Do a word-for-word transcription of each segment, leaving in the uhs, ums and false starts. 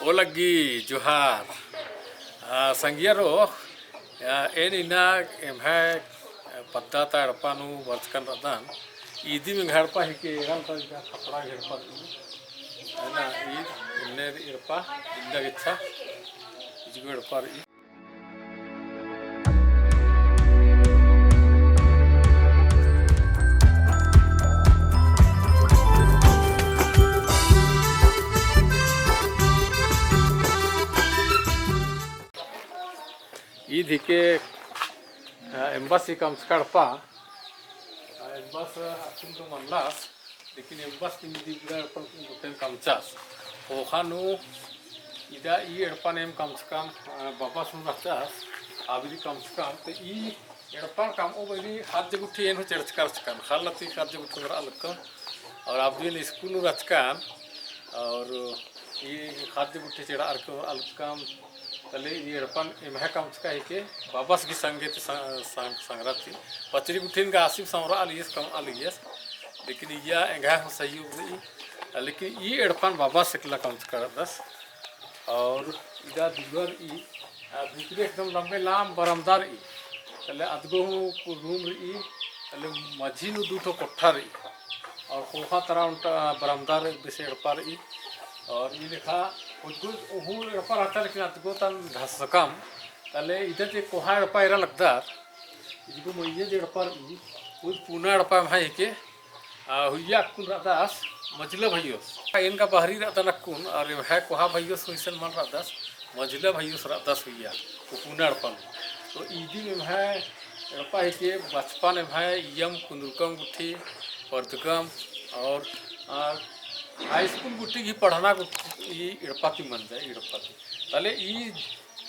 ओ लग्गी जोहार। आ, संगियारो, आ, एन इन्ना एम्है पद्दा ता एड़पा नू बरचकन रअदन। इदिम एंग्है एड़पा हिके, एरन ता इदा खपड़ा एड़पा रई। है ना, ईद इन्ने एड़पा, इन्दा गेच्छा, इजगो एड़पा रई। ईद हिके, अ, एम्बस ही कमचका एड़पा। अ, एम्बस अक्कुन तो मनलास, लेकिन एम्बस ती इदी इबड़ा एड़पन गुट्ठिन कमचस। ख़ोख़ा नू इदा ई एड़पन एम कमचकम, अ, बबस नू रहचस, आ बीरी कमचकम, तो ई एड़पन कमओ बीरी ख़द्द गुट्ठी एन हूँ चेड़चका रहचकन, ख़ल्ल ती ख़द्द गुट्ठी नू रआ लक्कम, और आ बीरी स्कूल नू रहचकन, और ई ख़द्द गुट्ठी चेड़ारकी रआ लक्कम, तले ई एड़पन एम्है कमचका हिके, बबस गही संगे ती सं-, सं-, संगरा ती। पचरी गुट्ठिन गा आसिम संवरआ लगियस, कमआ लगियस। लेकिन इय्या एंग्है हूँ सहयोग रई। लेकिन ई एड़पन बबस एकला कमचका रअदस। और इदा दुअर रई, आ, भीतरे एकदम लंबे लाम बरमदा रई। तले अदगो हूँ रूम रई। तले मझी नू दू ठो कोठा रई। और ख़ोख़ा तरा ओन्टा बरमदा रई, बेसे एड़पा रई। और ई लेखा उद्गो हूँ एड़पा रहचा, लेकिन अदगो तन धसकम। तले इदा जे कोहा एड़पा एरा लगदर, इजगो मइय्याँ जे एड़पा रई, उद पूना एड़पा एम्है हिके, आ, हुइया अक्कुन रअदस मझला भइयोस। एन गा बहरी रअदन अक्कुन, और एम्है कोहा भइयोस हूँ इसन मल रअदस, मझला भइयोस रअदस हुइया, ऊ पूना एड़पन। तो इदिम एम्है एड़पा हिके, बचपन एम्है इय्यम कुन्दुरकम गुट्ठी, पढ़दकम, और, आ, हाई स्कूल गुट्ठी गही पढ़ना गुट्ठी ई एड़पा ती मंजा, ई एड़पा ती। तले ई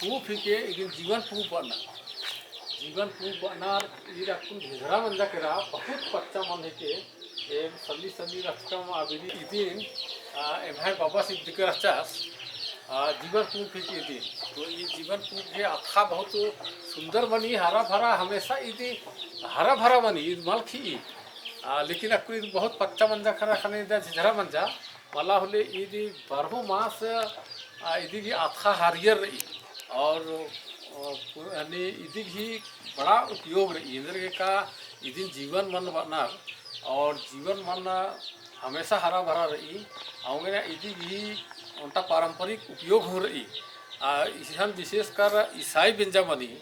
पूँप हिके, इदिन जीवन पूँप बअना। जीवन पूँप बअना, ईद अक्कुन झिझरा मंजा केरा, बहुत पच्चा मन हिके, एम सन्नी सन्नी रहचकम आ बीरी इदिन, आ, एम्है बबस इबदकी रहचस, आ, जीवन पूँप हिके इदिन। तो ई जीवन पूँप गही अतख़ा बहुत सुन्दर मनी, हरा भरा, हमेशा इदी हरा भरा मनी, ईद मल खिई। आ, लेकिन अक्कुन ईद बहुत पच्चा मंजा केरा, ख़ने इदा झिझरा मंजा, मला होले ईद बारहो मास, आ, इदी गही अतख़ा हरियर रई। और, आ, पु-, यानी इदी गही बड़ा उपयोग रई। एन्देरगे का इदिन जीवन मन बअनर, और जीवन मन हमेशा हरा भरा रई। औंगे ना इदी गही ओन्टा पारंपरिक उपयोग हूँ रई। आ, इसन विशेषकर ईसाई बेंजा मनी,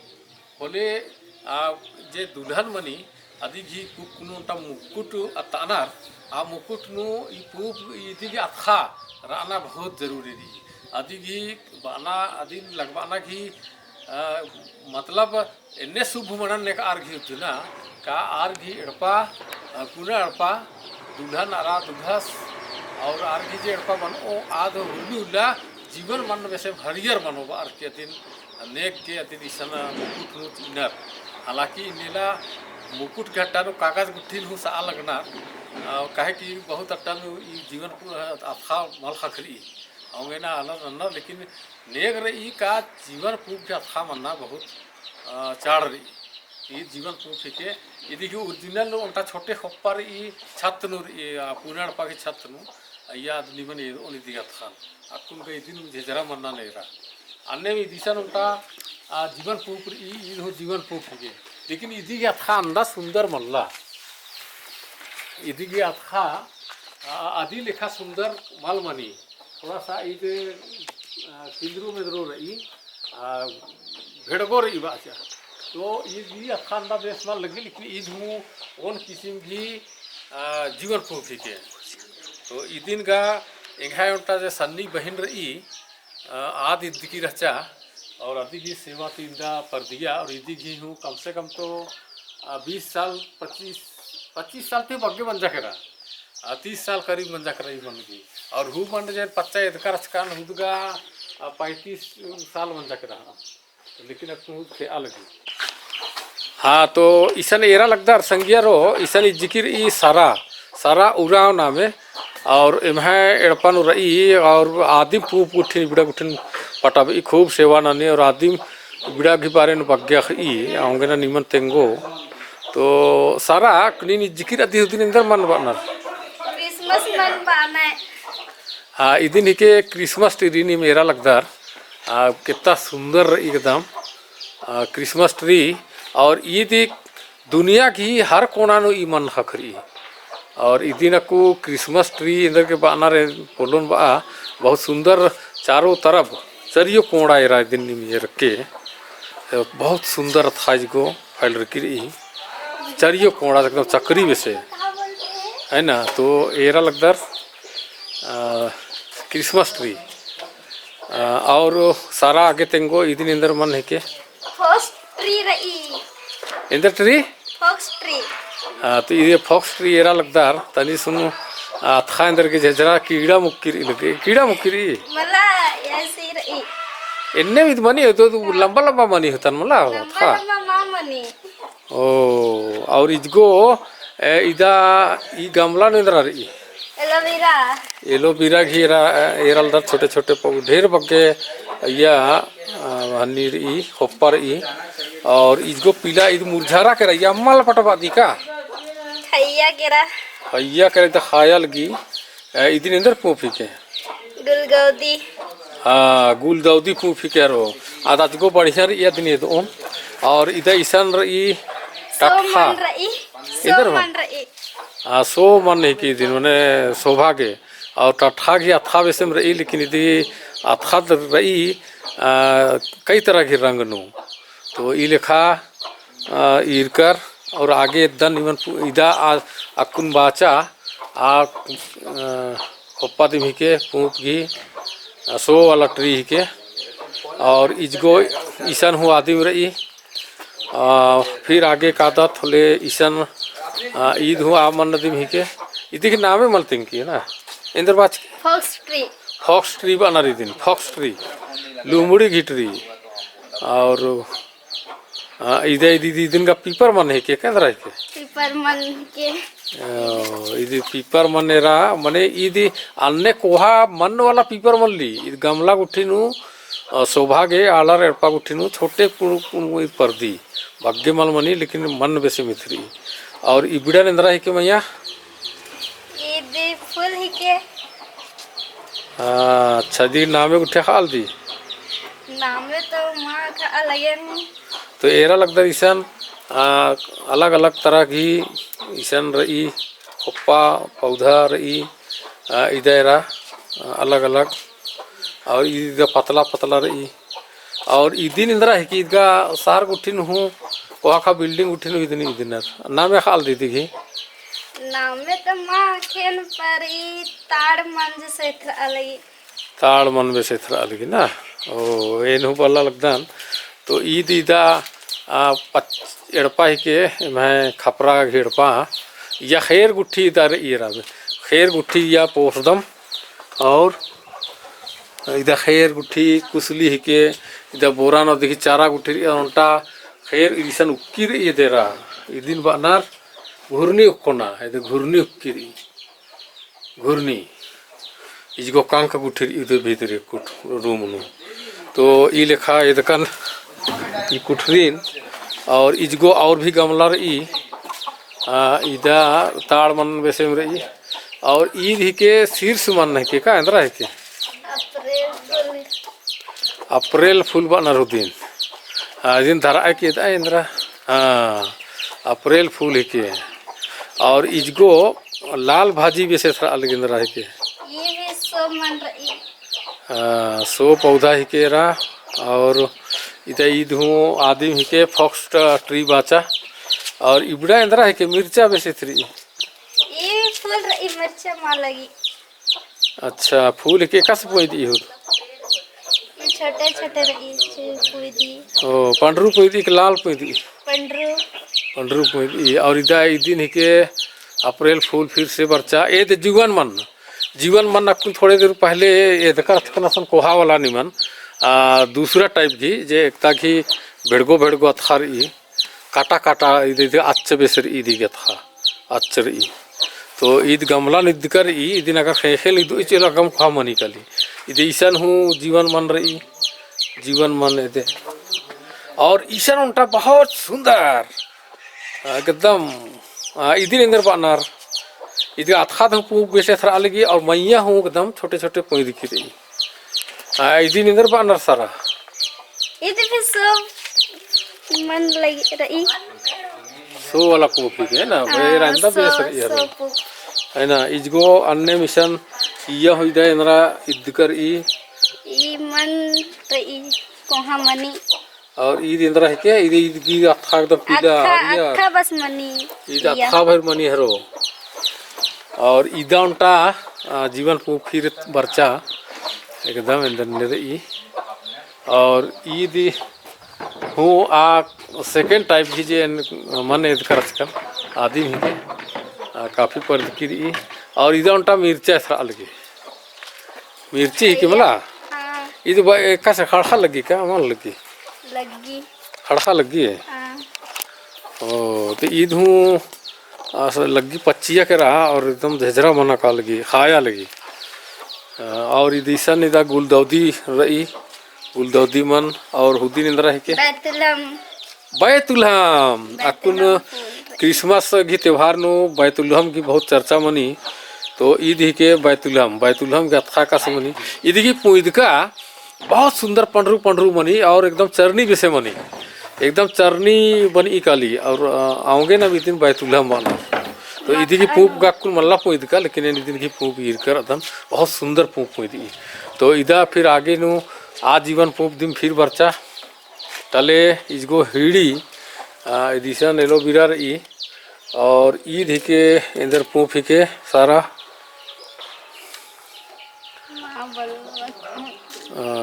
होले, आ, जे दुल्हन मनी, अदी गही पूँप नू ओन्टा मुकुट अत्तअनर, आ मुकुट नू ई पूँप इदी गही अतख़ा रअना बहुत जरूरी रई। अदी गही बअना, अदिन लगबअना गही, आ, मतलब एन्ने शुभ मनन नेका आर गही उज्जना, का आर गही एड़पा, आ, पूना एड़पा, दुल्हन अरा दुल्हस, और आर गही जे एड़पा मनो, आद हुल्ली उल्ला जीवन मन बेसे हरियर मनो बअर की अदिन नेग के अदिन इसन मुकुट नू चिअनर। हालांकि इन्नेला मुकुट गही अड्डा नू कागज गुट्ठिन हूँ सआ लगनर, आ, काहे कि बहुत अड्डा नू ई जीवन पू-, अतख़ा मल ख़क्खरई। औंगे ना आलर नन्नर, लेकिन नेग रई का जीवन पूँप गही अतख़ा मन्ना बहुत, आ, चाड़ रई। ई जीवन पूँप हिके, इदी गही original नू ओन्टा छोटे खोप्पा रई, छत नू रई, आ, पूना एड़पा गही छत नू, अइय्या अद निमन एदओन इदी गही अतख़न। अक्कुन गा इदिन झिझरा मन्ना नेरा। अन्नेम इदिसन ओन्टा, आ, जीवन पूँप रई, ईद हूँ जीवन पूँप हिके। लेकिन इदी गही अतख़ा अन्दा सुन्दर मल्ला। इदी गही अतख़ा, आ, अदी लेखा सुन्दर मल मनी। थोड़ा सा ईद, आ, किंदरो मेदरो रई, आ, भेड़गो रई बाचा। तो ईद गही अतख़ा अन्दा बेस मल लग्गी, लेकिन ईद हूँ ओन किसिम गही, आ, जीवन पूँप हिके। तो इदिन गा एंग्है ओन्टा जे सन्नी बहिन रई, अ, आद इद्दकी रहचा, और अदी गही सेवा ती इन्दा परदिया, और इदी गही हूँ कम से कम तो, अ, बीस साल, पच्चीस, पच्चीस साल ती बग्गे मंजा केरा, अ, तीस साल करीब मंजा केरा ई मन गही। और हूँ मन जे पच्चा एदका रहचकन हुदगा, अ, पैंतीस साल मंजा केरा। लेकिन अक्कुन हूँ खेआ लगी। हाँ, तो इसन एरा लगदर संगियारो, इसन इज्जकी रई सरा, सरा उराँव नामे, और एम्है एड़पा नू रई, और आदिम पूँप गुट्ठिन, इबड़ा गुट्ठिन पटाबई, खूब सेवा ननी, और आदिम इबड़ा गही बारे नू बग्गे अख़ई, औंगे ना निमन तेंगो। तो सरा, नीन इज्जकी रई अदी हूँ दिन एन्देर मन बअनर? Christmas मन बअनर। आ, इदिन हिके Christmas tree नीम एरा लगदर। आ, कितना सुंदर रई एकदम, आ, Christmas tree। और ईद दुनिया गही हर कोना नू ई मन्न ख़क्खरई। और इदिन अक्कु Christmas tree एन्देरगे बअनर पोल्लोन बआ, बहुत सुंदर चारों तरफ चरियो कोंड़ा एरा इदिन नीम एरके। बहुत सुंदर अतख़ा इजगो फैलरकी रई। चरियो कोंड़ा एकदम चकरी बेसे, है ना? तो एरा लगदर, आ, Christmas tree। आ, और सारा आगे तेंगो इदिन एन्देर मन्न हिके? Fox tree रई। एन्देर tree? Fox tree। हाँ, तो ये fox tree एरा लगदर, तनी सुनु, आ, अतख़ा एन्देरगे झझरा कीड़ा मुक्की रई लगे, कीड़ा मुक्की रई? मला, ऐसी रई। एन्ने ईद मनी, तो, तो लंबा लंबा मनी होतन मला, लंबा अतख़ा। लंबा मा मनी। ओ, और इजगो, ए, इदा, ई गमला नू एन्दरा रई? Aloe vera। Aloe vera गही एरा, एरा लगदर छोटे छोटे पौ-, ढेर बग्गे, या, आ, हन्नी रई, खोप्पा रई। और इजगो पीला, इद मुरझारा केरा, या मल पटबअदी का? खइया केरा। खइया केरा, इद खाया लगी। ए, इदिन एन्देर पूँप हिके? गुलगौदी। हाँ, गुलदौदी पूँप हिके रो। आद अजगो बढ़िया रई अदिन एदओन। और इदा इसन रई सो टटख़ा। मन रई, सो एन्देर मन? मन रई। हाँ, सो मन हिके इदिन, मने शोभा गे। और टटख़ा गही अतख़ा बेसेम रई, लेकिन इदी अतख़ा रई, आ, कई तरह गही रंग नू। तो ई लेखा आ, ईरकर और आगे एद्दन निमन पु-, इदा आ, अक्कुन बाचा, आ, आ, खोप्पा दिम हिके, पूँप गही, आ, सो वाला tree हिके। और इजगो इसन हूँ आदिम रई, आ, फिर आगे कादत होले इसन, आ, ईद हूँ आ मन्न दिम हिके। इदी गही नामे मल तिंकी ना? एन्देर बाचकी? Fox tree। Fox tree बअनर इदिन, fox tree। लुमड़ी गही tree। और आ, इदे, इदे, इदे, इदिन गा पीपर मन हिके, का एन्दरा हिके? पीपर मन हिके। ओ, इदे पीपर मन एरा, मने इदे अन्ने कोहा मन वाला पीपर मल्ली, इद गमला गुट्ठी नू, अ, शोभा गे आलर एड़पा गुट्ठी नू, छोटे कुँड़ुख़, कुँड़ुख़ इद परदी, बग्गे मल मनी, लेकिन मन बेसे मिथरी। और इबड़ा एन्दरा हिके मइय्याँ? इदे फूल हिके। आ, अच्छा, इदी नामे गुट्ठी अख़ालदी? नामे तो मा अख़आ लगे नी। तो एरा लगदर इसन, आ, अलग-अलग तरह गही इसन रई, खोप्पा पौधा रई, आ, इदा एरा, आ, अलग-अलग, और इदा पतला-पतला रई। और इदिन एन्दरा हिके, इदगा सार गुट्ठिन हूँ, कोहा ख़ा building गुट्ठिन हूँ इदिन, इदिन एरा। नामे अख़ालदी इदी गही? नामे तो मा अख़ेन, पर ई ताड़ मन जैसे एथरआ लगी। ताड़ मन बेसे एथरआ लगी ना। ओ, एन हूँ बल्ला लगदन। तो ईद इदा, आ, पच-, एड़पा हिके, एम्है खपरा गही एड़पा। या ख़ेर गुट्ठी इदा रई एरा। ख़ेर गुट्ठी या पोसदम। और इदा ख़ेर गुट्ठी कुसली हिके, इदा बोरा नू देखी चारा गुट्ठी रई, ओन्टा ख़ेर इसन उक्की रई इदेरा। इदिन बअनर घुरनी उक्कोना, इदे घुरनी उक्की रई। घुरनी। इजगो कंक गुट्ठी रई इदे भीतरे कुठ-, room नू। तो ई लेखा एदकन ई कुठरिन, और इजगो और भी गमला रई, आ, इदा ताड़ मन बेसेम रई, और ईद हिके शीर्ष मन हिके का एन्दरा हिके? अप्रैल फूल। अप्रैल फूल बअनर हुदिन। आ, इदिन धरआ हिके ता एन्दरा। हाँ, अप्रैल फूल हिके। और इजगो लाल भाजी बेसे एथरआ लगी एन्दरा हिके। ई भी सो मन रई। आ, सो पौधा हिके एरा। और इदा ईद हूँ आदिम हिके fox tree बाचा। और इबड़ा एन्दरा हिके मिर्चा बेसे एथरई। ई फूल रई मिर्चा मा लगी। अच्छा, फूल हिके एकासे पुंइदई हो? ई छोटे छोटे रई, से पुंइदई। ओ, पंडरू पुंइदई कि लाल पुंइदई? पंडरू। पंडरू पुंइदई। और इदा इदिन हिके अप्रैल फूल फिर से बरचा। एदे जीवन मन, जीवन मन अक्कुन थोड़े देर पहले एदकर अथकन असन कोहा वाला निमन, आ, दूसरा type गही, जे एकता गही भेड़गो भेड़गो अतख़ा रई। काटा काटा इदे, इदे अच्च बेसे रई इदी गे अतख़ा, अच्च रई। तो ईद गमला नू इदकर रई, इदिन अगर ख़ेख़ेल इदोई चिओ अगम कोहा मनी काली। इदे इसन हूँ जीवन मन रई, जीवन मन एदे। और इसन ओन्टा बहुत सुंदर, एकदम, आ, इदिन एन्देर बअनर, इदी अतख़ा दम पूँप बेसे एथरा लगी और मइय्याँ हूँ एकदम छोटे-छोटे पोंइदकी रई। आ, इदिन एन्देर बअनर सारा? इदी भी सो मनी लगी रई। सो वाला पूँप ही के ना? हाँ, बे रंदा सो, बेस रई सो हरो। पूँप। है ना, इजगो अन्नेम इसन इय्या हूँ इदा एन्दरा इदकर ई। ई मनी रई, कोहा मनी। और ईद एन्दरा हिके, ईद, ईद की अतख़ा एकदम पीला अतख़ा, हरियर। अतख़ा बस मनी। ईद इया। अतख़ा भर मनी हरो। और इदा ओन्टा, आ, जीवन पूँप फिर बरचा, एकदम एन्दर ने रई। और ईद हूँ आ second time ही जे एन मल एदकर रहचकन, आदिम ही के, आ, काफी परदकी रई। और इदा ओन्टा मिर्चा एथरा लगी। मिर्ची ही के मला? हाँ। ईद बा-, एकासे खड़खा लग्गी का, मल लग्गी? लग्गी। खड़खा लग्गी? हाँ। ओ, तो ईद हूँ, आ, स-, लग्गी पच्चिया केरा और एकदम झेझरा मना का लग्गी, खाया लग्गी। आ, और ईद इसन इदा गुलदौदी रई, गुलदौदी मनी और हुदिन एन्दरा हिके? बैतुलहम। बैतुलहम, बैतुलहम अक्कुन फूल। Christmas गही त्योहार नू बैतुलहम गही बहुत चर्चा मनी। तो ईद हिके बैतुलहम, बैतुलहम गही अतख़ा एकासे मनी। ईद गही पूँइदका बहुत सुंदर पंडरू पंडरू मनी और एकदम चरनी बेसे मनी, एकदम चरनी बनी काली और, अ, औंगे नाम इदिन बैतुलहम बअनर। तो ईद गही पूँप गा अक्कुन मल्ला पूँइदका, लेकिन एन इदिन गही पूँप ईरकर अदन बहुत सुंदर पूँप पूँइदकी। तो इदा फिर आगे नू आ जीवन पूँप दिम फिर बरचा। तले इजगो हिड़ी, आ, इदिसन एलोवेरा रई, और ईद हिके एन्देर पूँप हिके सारा।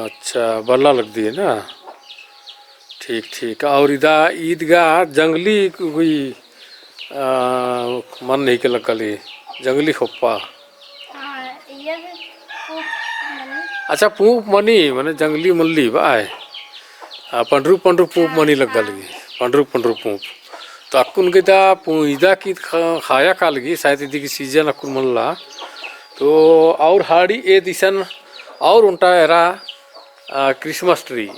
अच्छा, बल्ला लगदी है ना? ठीक, ठीक। और इदा ईद गा जंगली कोई आ, मनी हिके लग्गा लगी, जंगली खोप्पा। हाँ, इया भी पूँप मनी। अच्छा, पूँप मनी, मने जंगली मल्ली बा आय। आ, पंडरू, पंडरू पूँप हाँ, मनी लग्गा हाँ। लगी, पंडरू, पंडरू पूँप। तो अक्कुन गे दा पूँइदा की खा-, खाया का लगी, शायद इदी की season अक्कुन मल्ला। तो और हाड़ी ईद इसन और ओन्टा एरा आ, Christmas tree,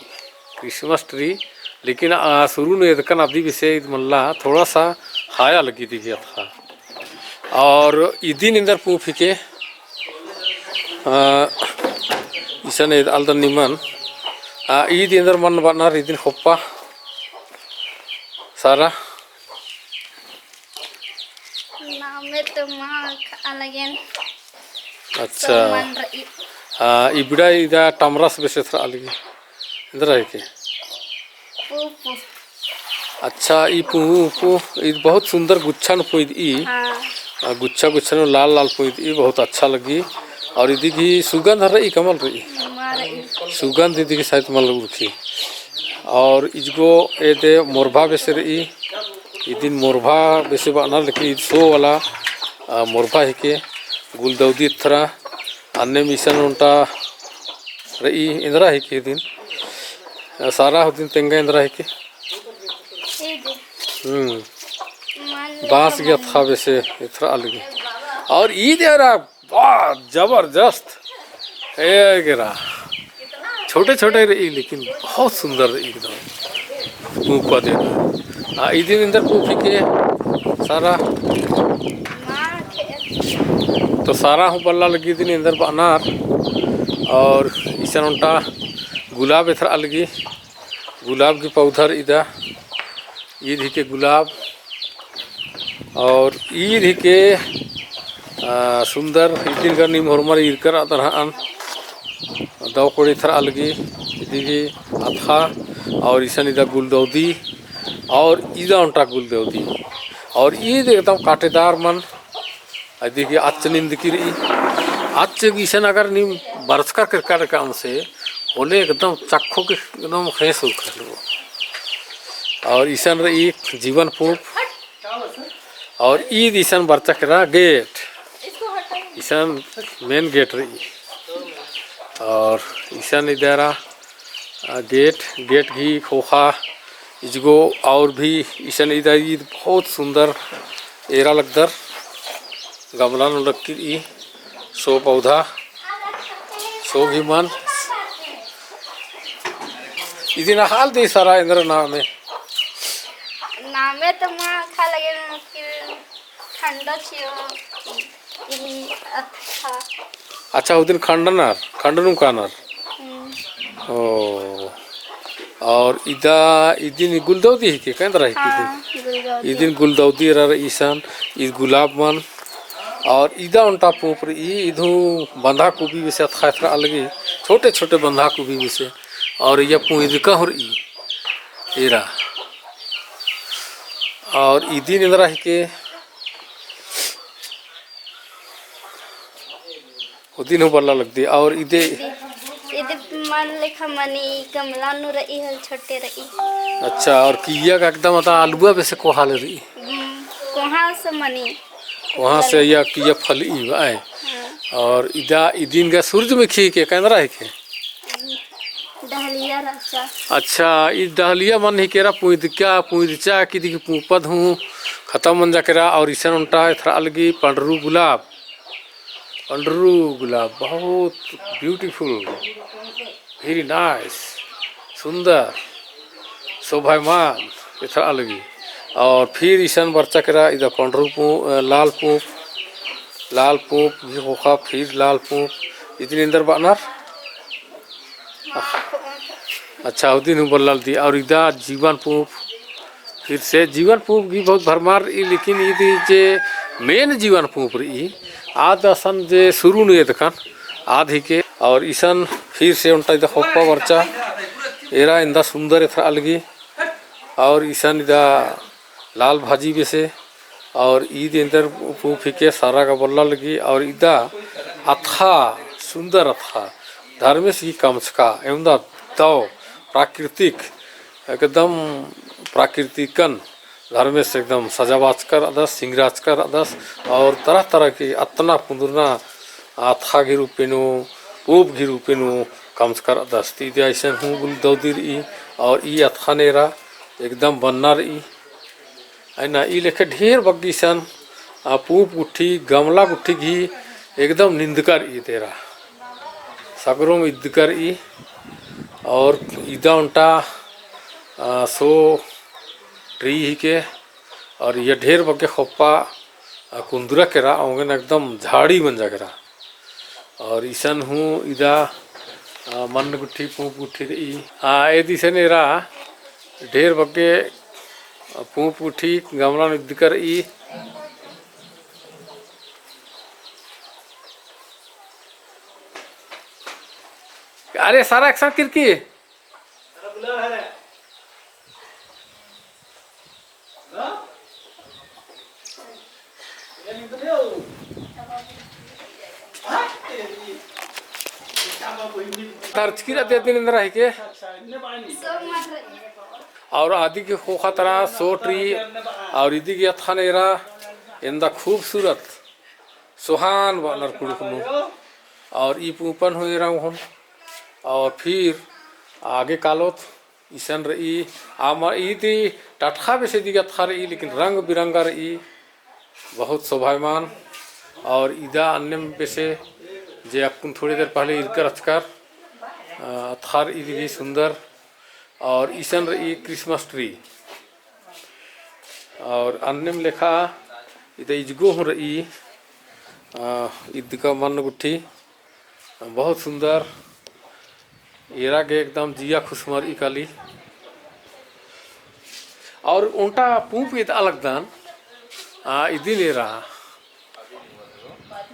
Christmas tree, लेकिन, आ, शुरू नू एदकन अदी बेसे ईद मल्ला, थोड़ा सा खाया लगी इदी गही अतख़ा। और इदिन एन्देर पूँप हिके, आ, इसन एदआलदन निमन, आ, ईद एन्देर मनी बअनर इदिन खोप्पा सारा। नामे तो मल अख़आ लगेन। अच्छा। सो मनी रई। आ, इबड़ा इदा टमरस बेसे एथरा लगी। एन्देर हिके? पूँप। अच्छा, ई पूँप, ई बहुत सुंदर गुच्छा नू पूँइदकी। हाँ। आ, गुच्छा, गुच्छा नू लाल, लाल पूँइदकी, बहुत अच्छा लगी। और इदी गही सुगंध रई का मल रई? मल रई। सुगंध इदी गही शायद मल उरखी। और इजगो एदे मोरभा बेसे रई। इदिन मोरभा बेसे बअनर, लेकिन ईद सो वाला, आ, मोरभा हिके, गुलदौदी एथरा, अन्नेम इसन ओन्टा रई, एन्देर हिके इदिन, आ, सारा हुदिन तेंगा एन्देर हिके। हम्म। बाँस गही अतख़ा बेसे एथरा लगी। और ईद एरा वाह, जबरदस्त। ए गेरा। छोटे छोटे रई, लेकिन बहुत सुंदर रई एकदम। ऊपर देखो। आ, इदिन एन्देर पूँप हिके सारा। तो सारा हूँ बल्ला लगी इदिन एन्देर बअनर। और इसन ओन्टा गुलाब एथरा लगी। गुलाब गही पौधा रई इदा, ईद हिके गुलाब, और ईद हिके, आ, सुंदर, इदिन गा नीम होरमर ईरकर अदर हन, दव कोड़े एथरा लगी, इदी गही अतख़ा, और इसन इदा गुलदौदी, और इदा ओन्टा गुलदौदी, और ईद एकदम कांटेदार मनी, अदी गही अच्च निंदकी रई। अच्च इसन अगर नीम बरचकर केरकर काम से, होले एकदम चक्खो के एकदम ख़ेस उखलो। और इसन रई जीवन पूँप। और ईद इसन बरचा केरा gate। इसन main gate रई। और इसन इदा एरा आ, gate, gate गही ख़ोख़ा इजगो और भी इसन इदा ईद बहुत सुंदर एरा लगदर। गमला नू लग्गी रई show पौधा, show गही मनी। इदिन अख़आ लगदी सारा एन्देर नामे? नामे तो मल अख़आ लगेन, मुश्किल ठंडो चिओ। ई अतखा। अच्छा, उदिन खंडनर, खंडनुम कानर। हम्म। ओ। और इदा, इदिन गुलदौदी हिके, का एन्दरा हिके इदिन? हाँ, गुलदौदी। इदिन गुलदौदी एरा रई इसन, ई गुलाब मन। और इदा ओन्टा पूँप रई, इदहूँ बंधा कोबी बेसे अतखा एथरा लगी, छोटे छोटे बंधा कोबी बेसे। और इया पुँइदका हूँ रई एरा। और इदिन एन्दरा हिके, उदिन हूँ बल्ला लगदी। और इदे इदे, इदे मन लेखा मनी, गमला नू रई हल, छोटे रई। अच्छा, और किइय्या का एकदम अता आलुआ बेसे कोहा ले रई। हम्म, कोहा से मनी। कोहा से या किइय्या फलई बा आय। हाँ। और इदा, इदिन गा सूरजमुखी के का एन्दरा हिके? डहलिया रहचा। अच्छा, ई डहलिया मन हिके एरा पुँइदका, पुँइदचा की दिकी पूँपद हूँ खतम मंजा केरा। और इसन ओन्टा एथरा लगी पंडरू गुलाब। पंडरू गुलाब बहुत beautiful, very nice, सुंदर, शोभायमान एथरा लगी। और फिर इसन बरचा केरा इदा पंडरू पू-, अ, लाल पूँप, लाल पूँप गही ख़ोख़ा, फिर लाल पूँप, इदिन एन्दर बअनर। अच्छा, उदिन हूँ बल्ला लगदी। और इदा जीवन पूँप, फिर से जीवन पूँप गही बहुत भरमार रई, लेकिन इदी जे main जीवन पूँप रई, आद असन जे शुरू नू एदकन, आद हिके। और इसन फिर से ओन्टा इदा ख़ोख़ा बरचा, एरा एन्दा सुंदर एथरा लगी। और इसन इदा लाल भाजी बेसे, और ईद एन्देर पूँप हिके सारा गा बल्ला लगी। और इदा अतख़ा, सुंदर अतख़ा, धर्मेस गही कमचका, एवंदा दव प्राकृतिक, एकदम प्राकृतिकन धर्मेस एकदम सजाबाचका रअदस, सिंगराचका रअदस, और तरह तरह की अतना पुंदुरना अतख़ा गही रूपे नू, पूँप गही रूपे नू कमचका रअदस। ती इदी अइसन हूँ गुलदौदी रई, और ई अतख़ा नेरा एकदम बन्ना रई। अइना ई लेखे ढेर बग्गे इसन, आ, पूँप गुट्ठी, गमला गुट्ठी गही एकदम निंदका रई तेरा। सगरोम इद्दका रई। और इदा ओन्टा, आ, show tree हिके। और इया ढेर बग्गे ख़ोप्पा, आ, कुन्दुरा केरा, औंगेन एकदम झाड़ी मंजा केरा। और इसन हूँ इदा, आ, मन्न गुट्ठी, पूँप गुट्ठी रई। आ, एद इसन एरा ढेर बग्गे, आ, पूँप गुट्ठी गमला नू इद्दका रई। अरे सारा एकसन किरकी। तर्चकी रअदस इदिन एन्दरा हिके। और अदी गही ख़ोख़ा तरा show tree, और इदी गही अतख़ा नेरा एन्दा खूबसूरत सोहान बअनर कुँड़ुख़ नू। और ई पूँपन हूँ एरा हूँ। और फिर आगे कालोत इसन रई, आमा ईद टटख़ा बेसे इदी गही अतख़ा रई, लेकिन रंग बिरंगा रई, बहुत शोभायमान। और इदा अन्नेम बेसे जे अक्कुन थोड़ी देर पहले इरकर अचकर, अ, अतख़ा रई इदी गही सुंदर। और इसन रई Christmas tree। और अन्नेम लेखा इदा इजगो हूँ रई, अ, इद्दका मन्न गुट्ठी। बहुत सुंदर। एरा गे एकदम जिया खुसमरई काली। और ओन्टा पूँप एदआ लगदन, आ, इदिन एरा।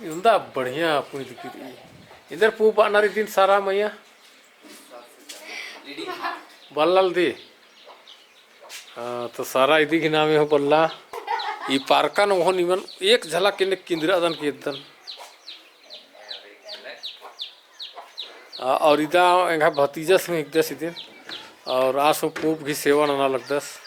एवंदा बढ़िया पूँप इदकी रई। एन्देर पूँप बअनर इदिन सारा मइया। बल्ला लगदी। हाँ, तो सारा इदी गही नामे हूँ बल्ला। ई पारकन ओहो निमन एक झलक एन्ने किंदरअदन की एददन। आ, और इदा एंग्है भतीजस हूँ हिकदस इदिन। और आस हूँ पूँप गही सेवा नना लगदस।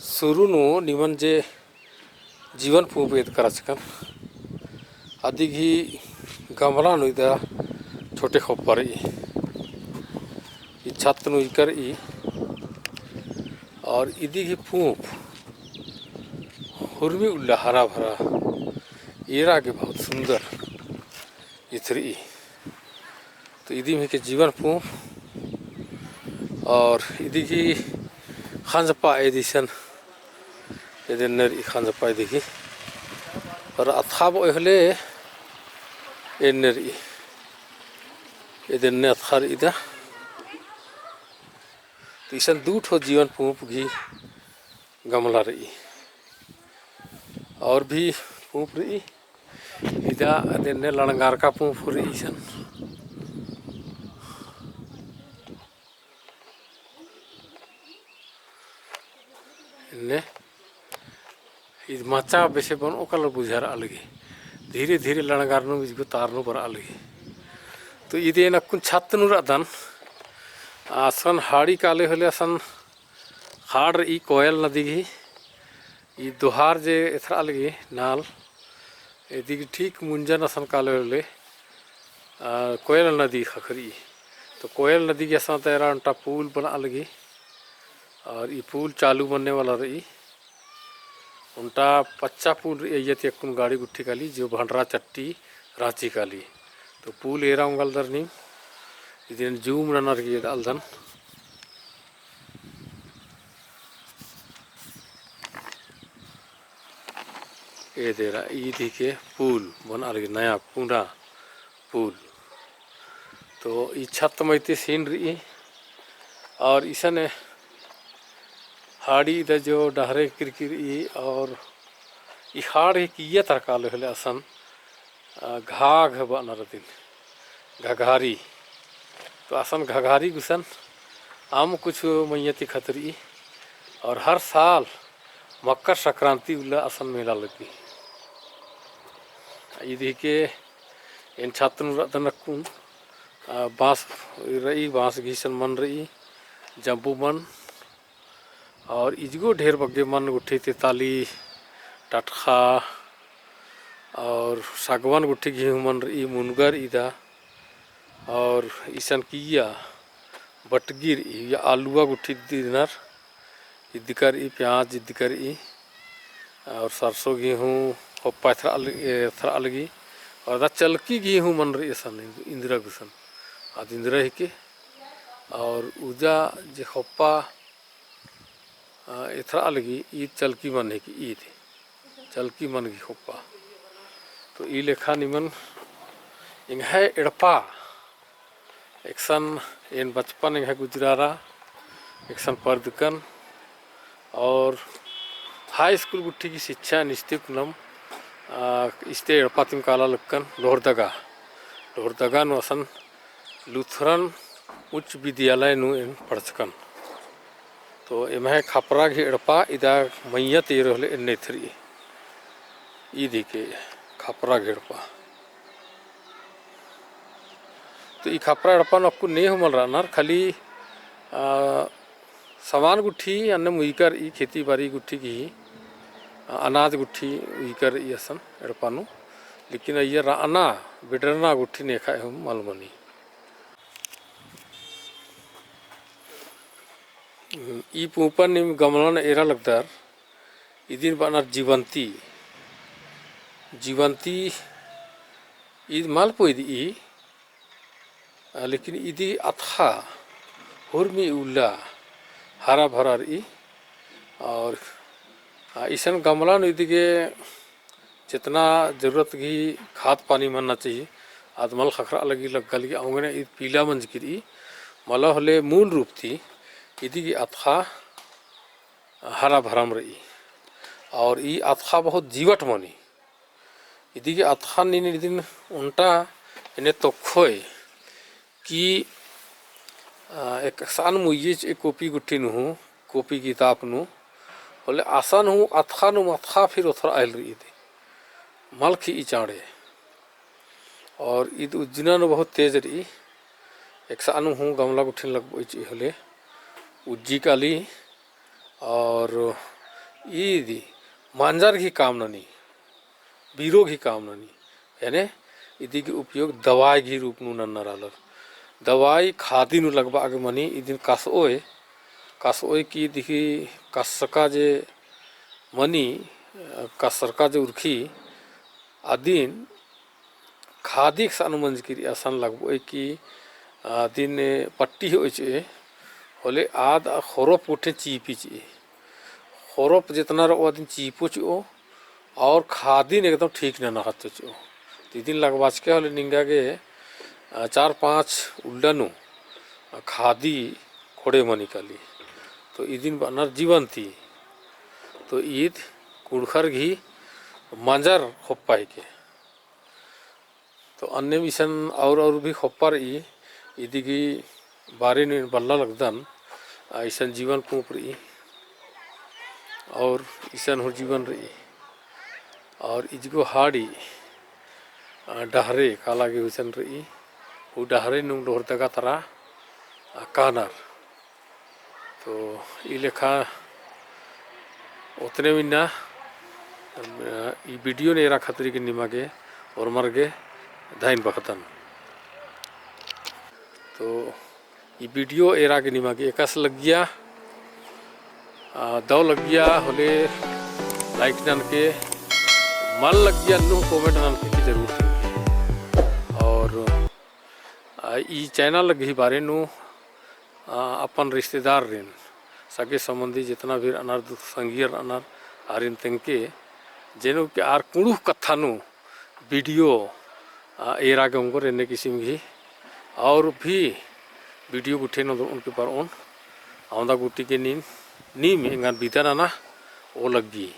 शुरू नू निमन जे जीवन पूंप एदकर रहचकन, अदिगही गमला नू इदा छोटे खोप्पा रई, ई छत नू इकर ई, और इदिगही पूंप हुरमी उल्ला हरा भरा, एरा गे बहुत सुंदर इथरई। तो इदिम हिके जीवन पूंप, और इदिगही खंजपा एदिसन, एदेन्ने रई खंजपा इदिगही, और अथाबओ होले एन्ने रई, एदेन्ने अथा रई इदा। तो इसन दू ठो जीवन पूंप गही गमला रई, और भी पूंप रई। इदा एदेन्ने लड़ंगारका पूंप रई इसन। एन्ने इद मचा बेसे बन ओकाला बुझारआ लगी। धीरे धीरे लड़ंगार नू इजगो तार नू बरआ लगी। तो इदे एन अक्कुन छत नू रअदन। असन हाड़ी काले होले असन खाड़ रई कोयल नदी गही। ई दोहार जे एथरआ लगी नाल, इदिगही ठीक मुंजन असन काले होले, आ, कोयल नदी ख़क्खरई। तो कोयल नदी गही असन तैरा ओन्टा पुल बनआ लगी, और ई पुल चालू मन्ने वाला रई। ओन्टा पच्चा पुल रई, अइय्या ती अक्कुन गाड़ी गुट्ठी काली, जो भंडरा चट्टी राँची काली। तो पुल एरा ओंगदर नीम, इदिन zoom ननर की एदआलदन। एदेरा ईद हिके पुल बनआ लगी, नया पुना पुल। तो ई छत मइते scene रई, और इसने हाड़ी इदा जो डहरे किरकी रई, और ई हाड़ ही किइय्या तरका ले होले असन अ, घाघ बअनर अदिन, घघारी। तो असन घघारी गुसन अम्म कुछ मइय्याँ ती खतरई, और हर साल मकर संक्रांति उल्ला असन मेला लग्गी। ईद हिके एन छत नू रअदन अक्कुन, अ, बाँस रई, बाँस गही इसन मन रई, जम्बू मन, और इजगो ढेर बग्गे मन गुट्ठी, तेताली, टटखा और सागवान गुट्ठी गही हूँ मन रई, मुनगर इदा और इसन किइय्या बटगी रई, या आलुआ गुट्ठी दिनर इदकर ई, प्याज इदकर ई और सरसों गही हूँ खोप्पा एथरआ ल-, एथरआ लगी। और अदा चलकी गही हूँ मन रई असन इन्दरा गुसन, आद इन्दरा हिके। और उजा जे खोप्पा अ, एथरआ लगी ईद चलकी मन हिके, ईद चलकी मन गही खोप्पा। तो ई लेखा निमन एंग्है एड़पा एकसन एन बचपन एंग्है गुजरारा, एकसन परदकन और high school गुट्ठी गही शिक्षा निस्ते कुनम, अ, इस्ते एड़पा तिम काला लक्कन लोहरदगा, लोहरदगा नू असन लुथरन उच्च विद्यालय नू एन पढ़चकन। तो एम्है खपरा गही एड़पा इदा मइय्याँ ती एरा होले एन्ने एथरई। ईद हिके खपरा गही एड़पा। तो ई खपरा एड़पा नू अक्कुन ने हूँ मल रअनर, खाली, आ, समान गुट्ठी अन्नेम उइकर ई खेती बारी गुट्ठी गही, आ, अनाज गुट्ठी उइकर ई असन एड़पा नू। लेकिन अइय्या रअना बिडरना गुट्ठी नेखा हूँ मल मनी। ई पूंपन नीम गमलन एरा लगदर, इदिन बअनर जीवंती। जीवंती ईद मल पोइदई, आ, लेकिन इदी अथा हुरमी उल्ला हरा भरा रई। और, आ, इसन गमला नू इदी गे जेतना जरूरत गही खाद पानी मन्ना चाहिए, आद मल ख़क्खरआ लगी, लग्गा लगी, औंगे ना ईद पीला मंजकी रई। मला होले मूल रूप ती इदी गे अतख़ा हरा भरम रई। और ई अतख़ा बहुत जीवट मनी। इदी गे अतख़ा नीन इदिन ओन्टा एन्ने तोक्खोय कि, आ, एकसन मुइये चि'ई कोपी गुट्ठी नू हूँ, कोपी किताब नू, होले असन हूँ अतख़ा नू अतख़ा फिर ओथरआ हेलरी इदी। मल खि'ई चाँड़े। और ईद उज्जना नू बहुत तेज रई। एकसन हूँ गमला गुट्ठिन लगबोय चि'ई होले उज्जी काली। और ईद मंजर गही काम ननी, बीरो गही काम ननी, याने इदी गे उपयोग दवाई गही रूप नू नन्नर आलर। दवाई खादी नू लगबआ गे मनी, इदिन कसओय, कसओय कि इदी गही कसरका जे मनी, अ, कसरका जे उरखी, अदिन खादी एकसन मंजकी रई असन लगबोय कि, अ, अदिन पट्टी होय चि'ई, होले आद ख़ोरोप गुट्ठिन चीपी चि'ई। ख़ोरोप जेतना रओ अदिन चीपो चि'ओ, और खादिन एकदम ठीक नना ख़च्चो चि'ओ। तो इदिन लगबाचके होले निंगा गे, अ, चार पाँच उल्ला नू, अ, खादी कोड़े मनी काली। तो इदिन बअनर जीवन ती। तो ईद कुँड़ुख़र गही मंजर ख़ोप्पा हिके। तो अन्नेम इसन और और भी ख़ोप्पा रई, इदी गही बारे नू बल्ला लगदन, आ, इसन जीवन कूप रई, और इसन हूँ जीवन रई, और इजगो हाड़ी, आ, डहरे काला गे हुसन रई, हूँ डहरे नू लोहरदगा तरा, आ, कानर। तो ई लेखा ओतने मिन्ना, अ, ई video ने एरा खतरी के निमा गे ओर्मर गे धइन बखतन। तो ई video एरा गे निमा गे एकासे लग्गिया, अ, दव लग्गिया होले like ननके, मल लग्गिया नू comment ननके की जरूर तेंगके। और आ, ई channel गही बारे नू, आ, अपन रिश्तेदारिन, सगे संबंधी जितना भी रअनर, दु-, संगियर रअनर, आरिन तेंगके, जेनु कि आर कुँड़ुख़ कत्था नू video, आ, एरा गे ओंगोर एन्ने किसिम गही, और भी video गुट्ठिन ओन्दरओन की बरओन, अवंदा गूटी गे नीन, नीम एंगन बिदा नना, ओ लग्गी।